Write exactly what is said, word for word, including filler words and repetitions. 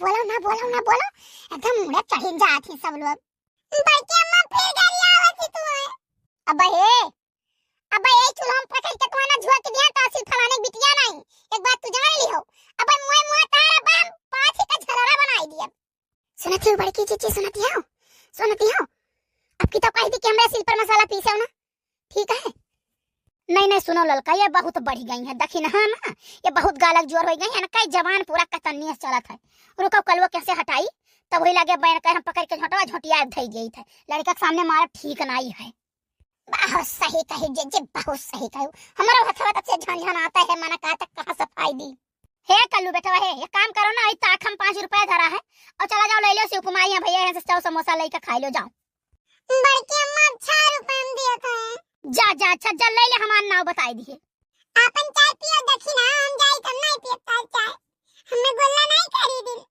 बोलो ना, बोलो ना, बोलो। एकदम मुड़े चढ़िन जात ही सब लोग। बड़की अम्मा फिर गरियावत ही तू है। अबे ए, अबे ए चूल्हा में पकड़ के तुम्हारा झुआ के दिया तो असिल फलाने बिटिया नहीं। एक बात तू जान ली हो। अबे मुए मुए तारा बम पाथी का झलरा बनाई दिया। सुनती हो बड़की जीजी, सुनती हो, सुनती हो। अब की तो कह दी कि हमरा सिल पर मसाला पीसे हो ना, ठीक है? नहीं, नहीं, सुनो ललका, ये बहुत बढ़ गई है, दखिनहा ना, ये बहुत गालक जोर हो गई है ना, कई जबान पूरा कतन्नी से चलत है। रुको, कलुआ कैसे हटाई, तब वही लगे बैन के हम पकड़ के झोंटवा झोंटिया धई गई थे, लड़का के सामने मारा ठीक नहीं है। बहुत सही कही जीजी, बहुत सही कही। हमारा हथवा तब से झनझन आता है, मना कहा तक कहाँ सफाई दी। हे कल्लू बेटवा, हे, एक काम करो ना, आई ताक हम पाँच रुपया धरा है, और चला जाओ, ले लो शिव कुमार यहाँ भैया यहाँ से चाव समोसा लेके खा लो, जाओ। बड़की अम्मा, छह रुपया हम दिए थे। जा, जा, अच्छा, जा, ले ले, हमार नाव बताई दिए। आपन चाय पियो, देखी ना, हम जाई, हम नहीं पियत चाय, चाय। हमें गोल्ला नहीं करी दिल।